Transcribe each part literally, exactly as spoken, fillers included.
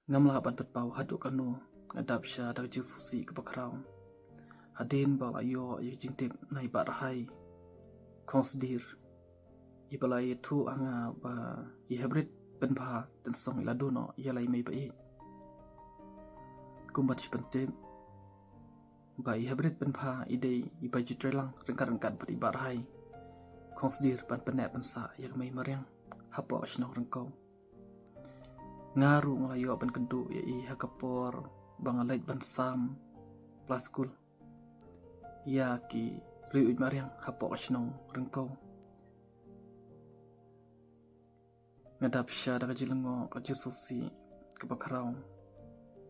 Ngam lah ban pynpaw haduh katno nga dap sha da ka jingsngewsih kaba khraw hadien ba la ïoh ïa ka jingtip na i Bah Rahai Khongsdir, i ba la ïathuh ha nga ba i Hybrid Pynbha Tynsong i la duh noh ïa la i mei ba ïeit. Kumba shi pyntip ba i Hybrid Pynbha i dei i ba ju trei lang ryngkat ryngkat bad i Bah Rahai Khongsdir ban pynneh pynsah ïa ka mei mariang hapoh shnong Ryngkew. Nga ruh nga la ïoh ban kynduh ïa i ha ka por ba nga leit ban sam pla skul ïa ki riewiew mariang hapoh shnong Ryngkew. Nga dap sha da ka jinglyngngoh, ka jingsngewsih kaba khraw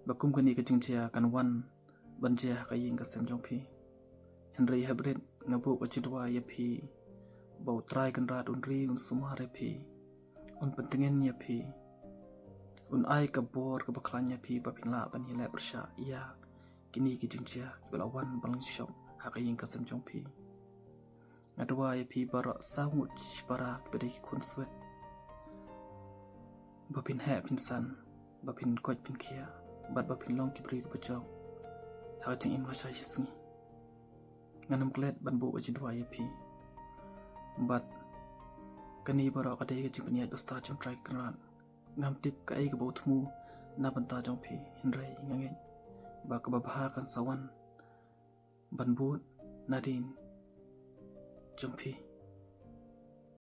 ba kum kane ka jingjia kan wan ban jia ha ka ïing ka sem jong phi. Hynrei Hybrid, nga buh ka jingduwai ïa phi ba U Trai Kynrad un ri un sumar ïa phi, un pyntngen ïa phi, un ai ka bor kaba khlaiñ ïa phi ba phin lah ban ïaleh pyrshah ïa kine ki jingjia kiba la wan ba long shop ha ka ïing ka sem jong phi. Nga duwai ïa phi baroh saw ngut shipara kiba dei ki khun swet ba phin heh phin san, ba phin koit phin khiah bad ba phin long ki briew kiba jop ha ka jingim lashai shisngi. Ngan ym klet ban buh ka jingduwai ïa phi. Bad kane baroh ka dei ka jingpynïaid ba stad jong U Trai Kynrad. Ngam tip kaei kaba u thmu na bynta jong phi, hynrei nga ngeit ba kaba bha kan sa wan ban bud nadien jong phi.